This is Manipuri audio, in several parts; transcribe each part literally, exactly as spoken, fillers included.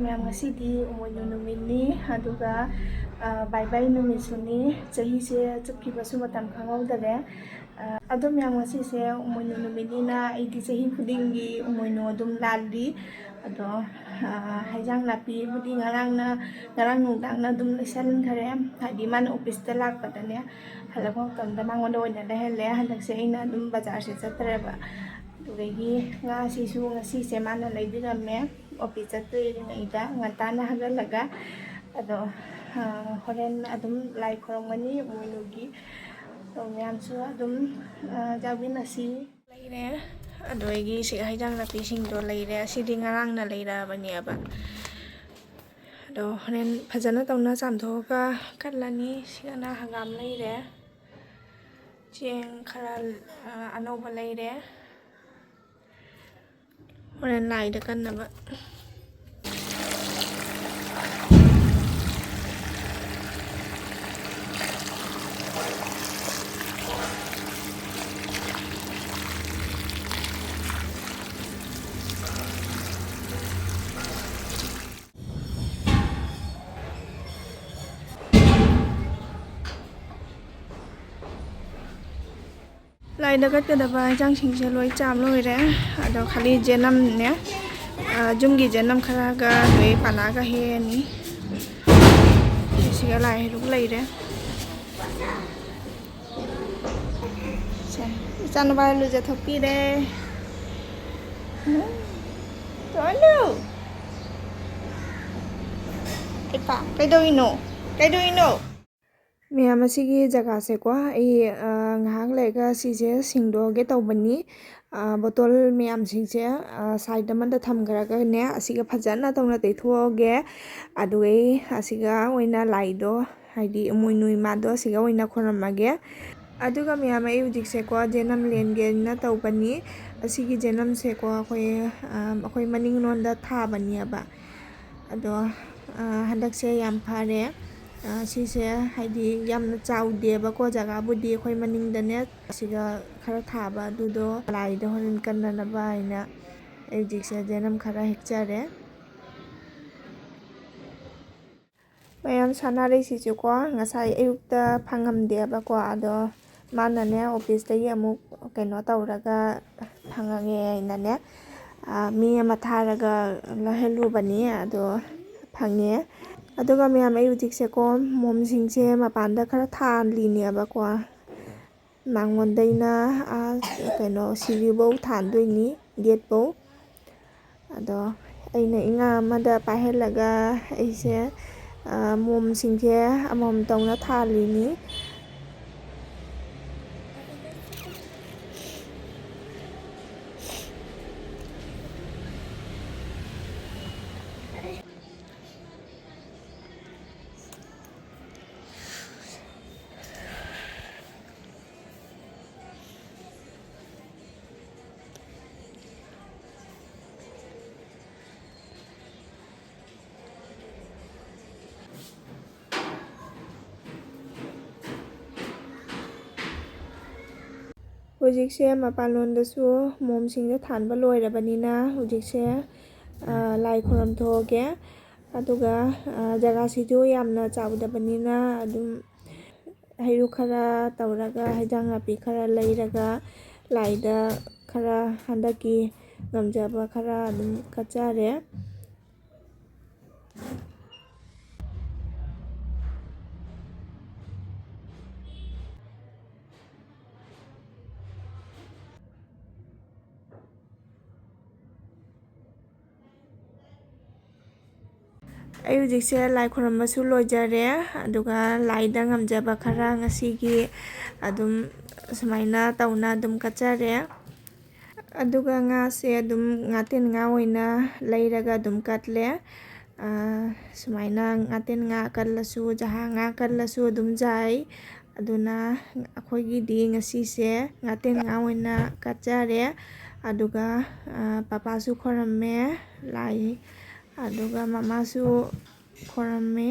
ꯃꯌꯥꯝ, ꯉꯁꯤꯗꯤ ꯏꯃꯣꯏꯅꯨ ꯅꯨꯃꯤꯠꯅꯤ, ꯑꯗꯨꯒ, ꯑ, ꯕꯥꯏ ꯕꯥꯏ ꯅꯨꯃꯤꯠꯁꯨꯅꯤ꯫ ꯆꯍꯤꯁꯦ ꯆꯠꯈꯤꯕꯁꯨ ꯃꯇꯝ ꯈꯪꯍꯧꯗꯔꯦ꯫ ꯑ, ꯑꯗꯣ ꯃꯌꯥꯝ, ꯉꯁꯤꯁꯦ ꯏꯃꯣꯏꯅꯨ ꯅꯨꯃꯤꯠꯅꯤꯅ ꯑꯩꯗꯤ ꯆꯍꯤ ꯈꯨꯗꯤꯡꯒꯤ ꯏꯃꯣꯏꯅꯨ ꯑꯗꯨꯝ ꯂꯥꯠꯂꯤ꯫ ꯑꯗꯣ, ꯑ, ꯍꯩꯖꯥꯡ ꯅꯥꯄꯤꯕꯨꯗꯤ ꯉꯔꯥꯡꯅ, ꯉꯔꯥꯡ ꯅꯨꯡꯗꯥꯡꯅ ꯑꯗꯨꯝ ꯂꯩꯁꯟꯈ꯭ꯔꯦ, ꯍꯥꯏꯗꯤ ꯃꯥꯅ ꯑꯣꯐꯤꯁꯇ ꯂꯥꯛꯄꯗꯅꯦ, ꯍꯜꯂꯛꯄ ꯃꯇꯝꯗ ꯃꯉꯣꯟꯗ ꯑꯣꯏꯅ ꯂꯩꯍꯜꯂꯦ꯫ ꯍꯟꯗꯛꯁꯦ ꯑꯩꯅ ꯑꯗꯨꯝ ꯕꯖꯥꯔꯁꯦ ꯆꯠꯇ꯭ꯔꯦꯕ꯫ ꯑꯗꯨꯗꯒꯤ ꯉꯥꯁꯤꯁꯨ ꯉꯁꯤꯁꯦ ꯃꯥꯅ ꯂꯩꯕꯤꯔꯝꯃꯦ꯫ ꯑꯣꯐꯤꯁ ꯆꯠꯇ꯭ꯔꯤꯉꯩꯗ ꯉꯟꯇꯥꯅ ꯍꯧꯒꯠꯂꯒ꯫ ꯑꯗꯣ, ꯑ, ꯍꯣꯔꯦꯟ ꯑꯗꯨꯝ ꯂꯥꯏ ꯈꯨꯔꯨꯝꯒꯅꯤ ꯏꯃꯣꯏꯅꯨꯒꯤ꯫ ꯑꯗꯣ ꯃꯌꯥꯝꯁꯨ ꯑꯗꯨꯝ, ꯑ, ꯌꯥꯎꯃꯤꯟꯅꯁꯤ꯫ ꯂꯩꯔꯦ꯫ ꯑꯗꯣ ꯑꯩꯒꯤ ꯁꯤ ꯍꯩꯖꯥꯡ ꯅꯥꯄꯤꯁꯤꯡꯗꯣ ꯂꯩꯔꯦ꯫ ꯑꯁꯤꯗꯤ ꯉꯔꯥꯡꯅ ꯂꯩꯔꯛꯑꯕꯅꯦꯕ꯫ ꯑꯗꯣ ꯍꯣꯔꯦꯟ ꯐꯖꯅ ꯇꯧꯅ ꯆꯥꯝꯊꯣꯛꯑꯒ ꯀꯠꯂꯅꯤ꯫ ꯁꯤꯒꯅ ꯍꯪꯒꯥꯝ ꯂꯩꯔꯦ꯫ ꯆꯦꯡ ꯈꯔ, ꯑ, ꯑꯅꯧꯕ ꯂꯩꯔꯦ꯫ ꯍꯣꯔꯦꯟ ꯂꯥꯏꯗ ꯀꯟꯅꯕ꯫ ꯂꯥꯏꯗ ꯀꯠꯀꯗꯕ ꯏꯟꯁꯥꯡꯁꯤꯡꯁꯦ ꯂꯣꯏ ꯆꯥꯝ ꯂꯣꯏꯔꯦ꯫ ꯑꯗꯣ ꯈꯥꯂꯤ ꯖꯦꯅꯝꯅꯦ, ꯑ, ꯌꯨꯝꯒꯤ ꯖꯦꯅꯝ ꯈꯔꯒ ꯑꯗꯩ ꯄꯥꯅꯥꯒ ꯍꯦꯛꯑꯅꯤ꯫ ꯁꯤꯒ ꯂꯥꯏ ꯍꯩꯔꯨꯛ ꯂꯩꯔꯦ꯫ ꯁꯦ, ꯏꯆꯥꯅꯨꯄꯥ ꯂꯨꯖꯊꯣꯛꯄꯤꯔꯦ꯫ ꯇꯣꯅꯨ! ꯏꯄꯥ, ꯀꯩꯗꯧꯔꯤꯅꯣ? ꯀꯩꯗꯧꯔꯤꯅꯣ? ꯃꯌꯥꯝ, ꯑꯁꯤꯒꯤ ꯖꯒꯥꯁꯦꯀꯣ, ꯑꯩ, ꯑ, ꯉꯥꯏꯍꯥꯛ ꯂꯩꯔꯒ ꯁꯤꯁꯦ ꯁꯦꯡꯗꯣꯛꯑꯒꯦ ꯇꯧꯕꯅꯤ꯫ ꯑ, ꯕꯣꯇꯜ ꯃꯌꯥꯝꯁꯤꯡꯁꯦ, ꯑ, ꯁꯥꯏꯠ ꯑꯃꯗ ꯊꯝꯈ꯭ꯔꯒꯅꯦ, ꯑꯁꯤꯒ ꯐꯖꯅ ꯇꯧꯅ ꯇꯩꯊꯣꯛꯑꯒꯦ꯫ ꯑꯗꯨꯒ ꯑꯩ ꯑꯁꯤꯒ ꯑꯣꯏꯅ ꯂꯥꯏꯗꯣ, ꯍꯥꯏꯗꯤ ꯏꯃꯣꯏꯅꯨ ꯏꯃꯥꯗꯣ, ꯑꯁꯤꯒ ꯑꯣꯏꯅ ꯈꯣꯏꯔꯝꯃꯒꯦ꯫ ꯑꯗꯨꯒ ꯃꯌꯥꯝ, ꯑꯩ ꯍꯧꯖꯤꯛꯁꯦꯀꯣ, ꯖꯦꯅꯝ ꯂꯦꯟꯒꯦꯅ ꯇꯧꯕꯅꯤ꯫ ꯑꯁꯤꯒꯤ ꯖꯦꯅꯝꯁꯦꯀꯣ, ꯑꯩꯈꯣꯏ, ꯑ, ꯑꯩꯈꯣꯏ ꯃꯅꯤꯡꯂꯣꯝꯗ ꯊꯥꯕꯅꯦꯕ꯫ ꯑꯗꯣ, ꯑ, ꯍꯟꯗꯛꯁꯦ ꯌꯥꯝ ꯐꯔꯦ꯫ ꯑ, ꯁꯤꯁꯦ ꯍꯥꯏꯗꯤ ꯌꯥꯝꯅ ꯆꯥꯎꯗꯦꯕꯀꯣ, ꯖꯒꯥꯕꯨꯗꯤ ꯑꯩꯈꯣꯏ ꯃꯅꯤꯡꯗꯅꯦ꯫ ꯑꯁꯤꯒ ꯈꯔ ꯊꯥꯕ ꯑꯗꯨꯗꯣ ꯂꯥꯏꯗ ꯍꯣꯔꯦꯟ ꯀꯟꯅꯅꯕ ꯍꯥꯏꯅ ꯑꯩ ꯍꯧꯖꯤꯛꯁꯦ ꯖꯦꯅꯝ ꯈꯔ ꯍꯦꯛꯆꯔꯦ꯫ ꯃꯌꯥꯝ ꯁꯥꯟꯅꯔꯩꯁꯤꯁꯨꯀꯣ, ꯉꯁꯥꯏ ꯑꯌꯨꯛꯇ ꯐꯪꯉꯝꯗꯦꯕꯀꯣ, ꯑꯗꯣ ꯃꯥꯅꯅꯦ ꯑꯣꯐꯤꯁꯇꯒꯤ ꯑꯃꯨꯛ ꯀꯩꯅꯣ ꯇꯧꯔꯒ ꯐꯪꯉꯒꯦ ꯍꯥꯏꯅꯅꯦ, ꯃꯤ ꯑꯃ ꯊꯥꯔꯒ ꯂꯧꯍꯜꯂꯨꯕꯅꯤ꯫ ꯑꯗꯣ ꯐꯪꯉꯦ꯫ ꯑꯗꯨꯒ ꯃꯌꯥꯝ, ꯑꯩ ꯍꯧꯖꯤꯛꯁꯦꯀꯣ ꯃꯣꯝꯁꯤꯡꯁꯦ ꯃꯄꯥꯟꯗ ꯈꯔ ꯊꯥꯜꯂꯤꯅꯦꯕꯀꯣ꯫ ꯃꯉꯣꯟꯗꯩꯅ ꯀꯩꯅꯣ ꯁꯤꯔꯤꯐꯧ ꯊꯥꯟꯗꯣꯏꯅꯤ, ꯒꯦꯠꯐꯧ꯫ ꯑꯗꯣ ꯑꯩꯅ ꯏꯉꯥ ꯑꯃꯗ ꯄꯥꯏꯍꯜꯂꯒ ꯑꯩꯁꯦ ꯃꯣꯝꯁꯤꯡꯁꯦ ꯑꯃꯃꯝ ꯇꯧꯅ ꯊꯥꯜꯂꯤꯅꯤ꯫ ꯍꯧꯖꯤꯛꯁꯦ ꯃꯄꯥꯟꯂꯣꯝꯗꯁꯨ ꯃꯣꯝꯁꯤꯡꯗ ꯊꯥꯟꯕ ꯂꯣꯏꯔꯕꯅꯤꯅ ꯍꯧꯖꯤꯛꯁꯦ ꯂꯥꯏ ꯈꯨꯔꯨꯝ ꯊꯣꯛꯑꯒꯦ꯫ ꯑꯗꯨꯒ ꯖꯒꯥꯁꯤꯁꯨ ꯌꯥꯝꯅ ꯆꯥꯎꯗꯕꯅꯤꯅ ꯑꯗꯨꯝ ꯍꯩꯔꯨꯛ ꯈꯔ ꯇꯧꯔꯒ, ꯍꯩꯖꯥꯡ ꯅꯥꯄꯤ ꯈꯔ ꯂꯩꯔꯒ, ꯂꯥꯏꯗ ꯈꯔ, ꯍꯟꯗꯛꯀꯤ ꯉꯝꯖꯕ ꯈꯔ ꯑꯗꯨꯝ ꯀꯠꯆꯔꯦ꯫ ꯑꯩ ꯍꯧꯖꯤꯛꯁꯦ ꯂꯥꯏ ꯈꯨꯔꯨꯝꯕꯁꯨ ꯂꯣꯏꯖꯔꯦ, ꯑꯗꯨꯒ ꯂꯥꯏꯗ ꯉꯝꯖꯕ ꯈꯔ ꯉꯁꯤꯒꯤ ꯑꯗꯨꯝ ꯁꯨꯃꯥꯏꯅ ꯇꯧꯅ ꯑꯗꯨꯝ ꯀꯠꯆꯔꯦ꯫ ꯑꯗꯨꯒ ꯉꯥꯁꯦ ꯑꯗꯨꯝ ꯉꯥꯇꯦꯟ ꯉꯥ ꯑꯣꯏꯅ ꯂꯩꯔꯒ ꯑꯗꯨꯝ ꯀꯠꯂꯦ꯫ ꯁꯨꯃꯥꯏꯅ ꯉꯥꯇꯦꯟ ꯉꯥ ꯀꯜꯂꯁꯨ, ꯖꯍꯥ ꯉꯥ ꯀꯜꯂꯁꯨ ꯑꯗꯨꯝ ꯌꯥꯏ꯫ ꯑꯗꯨꯅ ꯑꯩꯈꯣꯏꯒꯤꯗꯤ ꯉꯁꯤꯁꯦ ꯉꯥꯇꯦꯟ ꯉꯥ ꯑꯣꯏꯅ ꯀꯠꯆꯔꯦ꯫ ꯑꯗꯨꯒ ꯄꯄꯥꯁꯨ ꯈꯣꯏꯔꯝꯃꯦ ꯂꯥꯏ, ꯑꯗꯨꯒ ꯃꯃꯥꯁꯨ ꯈꯣꯏꯔꯝꯃꯦ꯫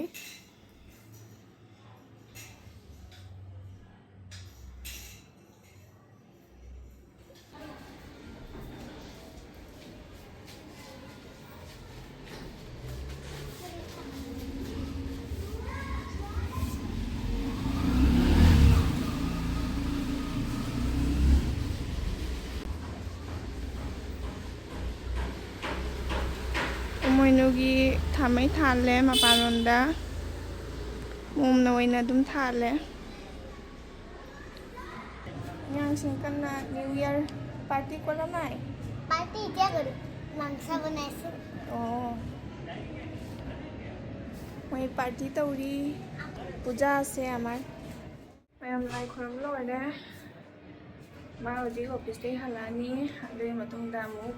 ꯀꯩꯅꯣꯒꯤ ꯊꯥꯃꯩ ꯊꯥꯜꯂꯦ ꯃꯄꯥꯟꯂꯣꯝꯗ꯫ ꯃꯣꯝꯅ ꯑꯣꯏꯅ ꯑꯗꯨꯝ ꯊꯥꯜꯂꯦ꯫ ꯑꯉꯥꯡꯁꯤꯡ ꯀꯟꯅ New Year party ꯀꯣꯠꯂꯝꯃꯦ꯫ Party ꯀꯌꯥ ꯀꯔꯤ? ꯃꯥꯡꯁꯥ ꯕꯅꯥꯏꯁꯤ꯫ ꯑꯣ꯫ ꯃꯣꯏ party ꯇꯧꯔꯤ꯫ ꯄꯨꯖꯥꯁꯦ ꯑꯃ꯫ ꯃꯌꯥꯝ ꯂꯥꯏ ꯈꯨꯔꯨꯝ ꯂꯣꯏꯔꯦ꯫ ꯃꯥ ꯍꯧꯖꯤꯛ office ꯇꯩ ꯍꯜꯂꯛꯑꯅꯤ꯫ ꯑꯗꯨꯒꯤ ꯃꯇꯨꯡꯗ ꯑꯃꯨꯛ,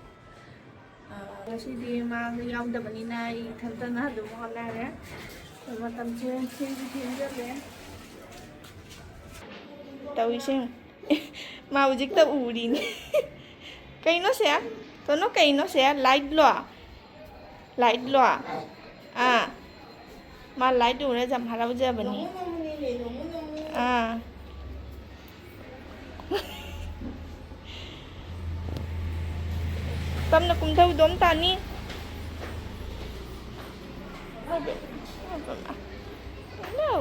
ꯑ, ꯉꯁꯤꯗꯤ ꯃꯥꯁꯨ ꯌꯥꯎꯗꯕꯅꯤꯅ ꯑꯩ ꯏꯊꯟꯇꯅ ꯑꯗꯨꯝ ꯍꯣꯠꯅꯔꯦ꯫ ꯃꯇꯝꯁꯦ ꯊꯦꯡꯁꯨ ꯊꯦꯡꯖꯜꯂꯦ꯫ ꯇꯧꯔꯤꯁꯦ ꯌꯦꯡꯉꯨ꯫ ꯃꯥ ꯍꯧꯖꯤꯛꯇ ꯎꯔꯤꯅꯤ꯫ ꯀꯩꯅꯣ ꯁꯦ? ꯇꯣꯅꯣ, ꯀꯩꯅꯣ ꯁꯦ? Light ꯂꯣ? Light ꯂꯣ? ꯑꯥ꯫ ꯃꯥ light ꯎꯔ ꯌꯥꯝ ꯍꯔꯥꯎꯖꯕꯅꯤ꯫ ꯑꯥ꯫ ꯇꯞꯅ ꯀꯨꯝꯊꯧꯗꯣꯝ ꯇꯥꯅꯤ꯫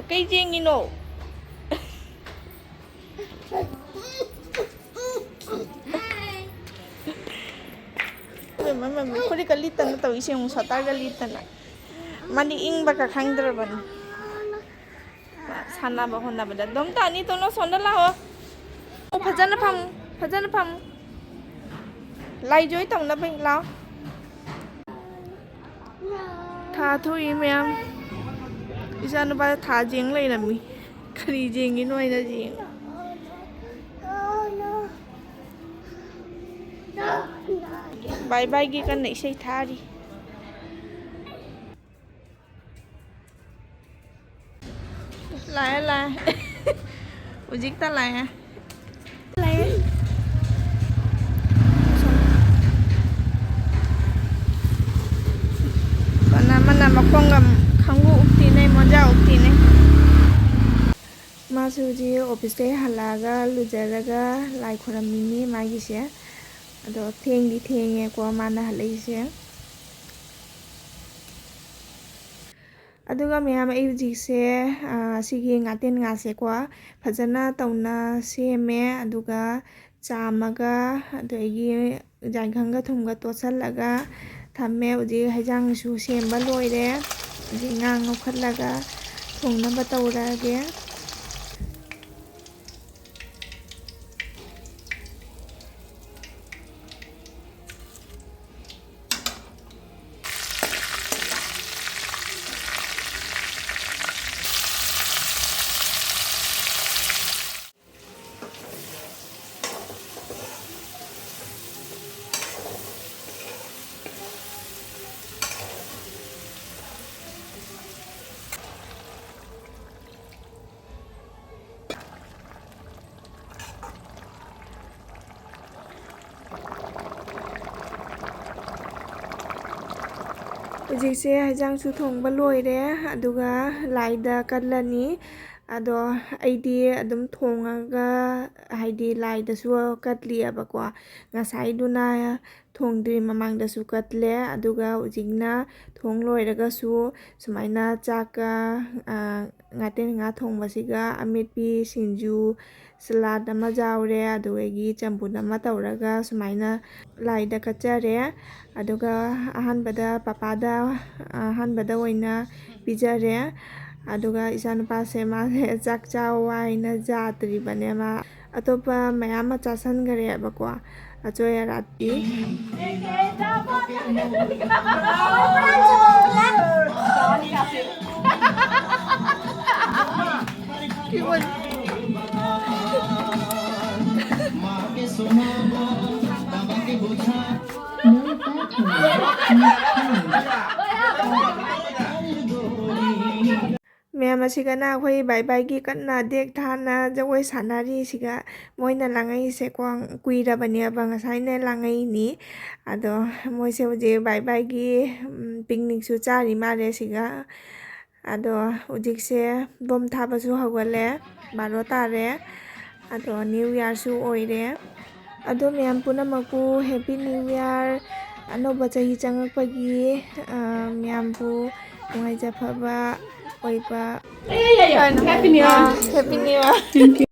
ꯀꯩ ꯌꯦꯡꯉꯤꯅꯣ? ꯏꯕꯦꯝꯃ, ꯃꯃꯤ ꯐꯨꯔꯤꯠꯀ ꯂꯤꯠꯇꯅ ꯇꯧꯏꯁꯦ ꯌꯦꯡꯉꯨ, sweaterꯒ ꯂꯤꯠꯇꯅ꯫ ꯃꯥꯗꯤ ꯏꯪꯕꯒ ꯈꯪꯗ꯭ꯔꯕꯅꯤ꯫ ꯁꯥꯟꯅꯕ ꯍꯣꯠꯅꯕꯗ ꯑꯗꯨꯝ ꯇꯥꯅꯤ꯫ ꯇꯣꯅꯣ, ꯁꯣꯝꯗ ꯂꯥꯛꯑꯣ꯫ ꯑꯣ, ꯐꯖꯅ ꯐꯝꯃꯨ, ꯐꯖꯅ ꯐꯝꯃꯨ꯫ ꯂꯥꯏꯖꯣꯏ ꯇꯧꯅꯕ ꯂꯥꯛꯑꯣ꯫ ꯊꯥ ꯊꯣꯛꯏ ꯃꯌꯥꯝ꯫ ꯏꯆꯥꯅꯨꯄꯥꯗ ꯊꯥ ꯌꯦꯡ ꯂꯩꯔꯝꯃꯤ꯫ ꯀꯔꯤ ꯌꯦꯡꯉꯤꯅꯣ ꯍꯥꯏꯅ ꯌꯦꯡꯉꯤ꯫ ꯕꯥꯏ ꯕꯥꯏꯒꯤ ꯀꯟꯅ ꯏꯁꯩ ꯊꯥꯔꯤ꯫ ꯂꯥꯛꯑꯦ, ꯂꯥꯛꯑꯦ꯫ ꯍꯧꯖꯤꯛꯇ ꯂꯥꯛꯑꯦ꯫ ꯂꯥꯛꯑꯦ꯫ ꯀꯅꯥ ꯑꯃꯅ ꯃꯈꯣꯡꯒ ꯈꯪꯒꯨ ꯎꯞꯇꯤꯅꯩ, ꯃꯣꯖꯥ ꯎꯞꯇꯤꯅꯩ꯫ ꯃꯥꯁꯨ ꯍꯧꯖꯤꯛ officeꯇꯩ ꯍꯜꯂꯛꯑꯒ ꯂꯨꯖꯔꯒ ꯂꯥꯏ ꯈꯣꯏꯔꯝꯃꯤꯅꯤ ꯃꯥꯒꯤꯁꯦ꯫ ꯑꯗꯣ ꯊꯦꯡꯗꯤ ꯊꯦꯡꯉꯦꯀꯣ ꯃꯥꯅ ꯍꯜꯂꯛꯏꯁꯦ꯫ ꯑꯗꯨꯒ ꯃꯌꯥꯝ, ꯑꯩ ꯍꯧꯖꯤꯛꯁꯦ, ꯑ, ꯁꯤꯒꯤ ꯉꯥꯇꯦꯟ ꯉꯥꯁꯦꯀꯣ ꯐꯖꯅ ꯇꯧꯅ ꯁꯦꯝꯃꯦ꯫ ꯑꯗꯨꯒ ꯆꯥꯝꯃꯒ, ꯑꯗꯒꯤ ꯌꯥꯏꯉꯪꯒ ꯊꯨꯝꯒ ꯇꯣꯠꯁꯜꯂꯒ ꯊꯝꯃꯦ꯫ ꯍꯧꯖꯤꯛ ꯍꯩꯖꯥꯡꯁꯨ ꯁꯦꯝꯕ ꯂꯣꯏꯔꯦ꯫ ꯍꯧꯖꯤꯛ ꯉꯥ ꯉꯧꯈꯠꯂꯒ ꯊꯣꯡꯅꯕ ꯇꯧꯔꯛꯑꯒꯦ꯫ ꯍꯧꯖꯤꯛꯁꯦ ꯍꯩꯖꯥꯡꯁꯨ ꯊꯣꯡꯕ ꯂꯣꯏꯔꯦ, ꯑꯗꯨꯒ ꯂꯥꯏꯗ ꯀꯠꯂꯅꯤ꯫ ꯑꯗꯣ ꯑꯩꯗꯤ ꯑꯗꯨꯝ ꯊꯣꯡꯉꯒ, ꯍꯥꯏꯗꯤ ꯂꯥꯏꯗꯁꯨ ꯀꯠꯂꯤꯑꯕꯀꯣ꯫ ꯉꯁꯥꯏꯗꯨꯅ ꯊꯣꯡꯗ꯭ꯔꯤ ꯃꯃꯥꯡꯗꯁꯨ ꯀꯠꯂꯦ, ꯑꯗꯨꯒ ꯍꯧꯖꯤꯛꯅ ꯊꯣꯡ ꯂꯣꯏꯔꯒꯁꯨ ꯁꯨꯃꯥꯏꯅ ꯆꯥꯛꯀ, ꯑ, ꯉꯥꯇꯦꯟ ꯉꯥ ꯊꯣꯡꯕꯁꯤꯒ ꯑꯃꯦꯠꯄꯤ, ꯁꯤꯡꯖꯨ, ꯁꯂꯥꯗ ꯑꯃ ꯌꯥꯎꯔꯦ, ꯑꯗꯨꯗꯒꯤ ꯆꯝꯐꯨꯠ ꯑꯃ ꯇꯧꯔꯒ ꯁꯨꯃꯥꯏꯅ ꯂꯥꯏꯗ ꯀꯠꯆꯔꯦ꯫ ꯑꯗꯨꯒ ꯑꯍꯥꯟꯕꯗ ꯄꯄꯥꯗ, ꯑꯍꯥꯟꯕꯗ ꯑꯣꯏꯅ ꯄꯤꯖꯔꯦ꯫ ꯑꯗꯨꯒ ꯏꯆꯥꯅꯨꯄꯥꯁꯦ, ꯃꯥꯁꯦ ꯆꯥꯛ ꯆꯥꯎ ꯍꯥꯏꯅ ꯌꯥꯗ꯭ꯔꯤꯕꯅꯦ꯫ ꯃꯥ ꯑꯇꯣꯞꯄ ꯃꯌꯥꯝ ꯑꯃ ꯆꯥꯁꯟꯈꯔꯦꯕꯀꯣ, ꯑꯆꯣꯏ ꯑꯔꯥꯛꯇꯤ꯫ ꯃꯌꯥꯝ ꯑꯁꯤꯒꯅ ꯑꯩꯈꯣꯏ ꯕꯥꯏ ꯕꯥꯏꯒꯤ ꯀꯟꯅ ꯗꯦꯛ ꯊꯥꯅ ꯖꯒꯣꯏ ꯁꯥꯟꯅꯔꯤꯁꯤꯒ꯫ ꯃꯣꯏꯅ ꯂꯥꯡꯉꯛꯏꯁꯦꯀꯣ, ꯀꯨꯏꯔꯕꯅꯦꯕ, ꯉꯁꯥꯏꯅ ꯂꯥꯡꯉꯛꯏꯅꯤ꯫ ꯑꯗꯣ ꯃꯣꯏꯁꯦ ꯍꯧꯖꯤꯛ ꯕꯥꯏ ꯕꯥꯏꯒꯤ, ꯎꯝ, ꯄꯤꯛꯅꯤꯛꯁꯨ ꯆꯥꯔꯤ ꯃꯥꯜꯂꯦ ꯁꯤꯒ꯫ ꯑꯗꯣ ꯍꯧꯖꯤꯛꯁꯦ ꯕꯣꯝ ꯊꯥꯕꯁꯨ ꯍꯧꯒꯠꯂꯦ, ꯕꯥꯔꯣ ꯇꯥꯔꯦ꯫ ꯑꯗꯣ ꯅ꯭ꯌꯨ ꯌꯥꯔꯁꯨ ꯑꯣꯏꯔꯦ꯫ ꯑꯗꯣ ꯃꯌꯥꯝ ꯄꯨꯝꯅꯃꯛꯄꯨ Happy New Year, ꯑꯅꯧꯕ ꯆꯍꯤ ꯆꯪꯉꯛꯄꯒꯤ, ꯑ, ꯃꯌꯥꯝꯕꯨ ꯅꯨꯡꯉꯥꯏꯖꯐꯕ ꯑꯣꯏꯕ꯫ Happy New Year. ꯑ, Happy New Year꯫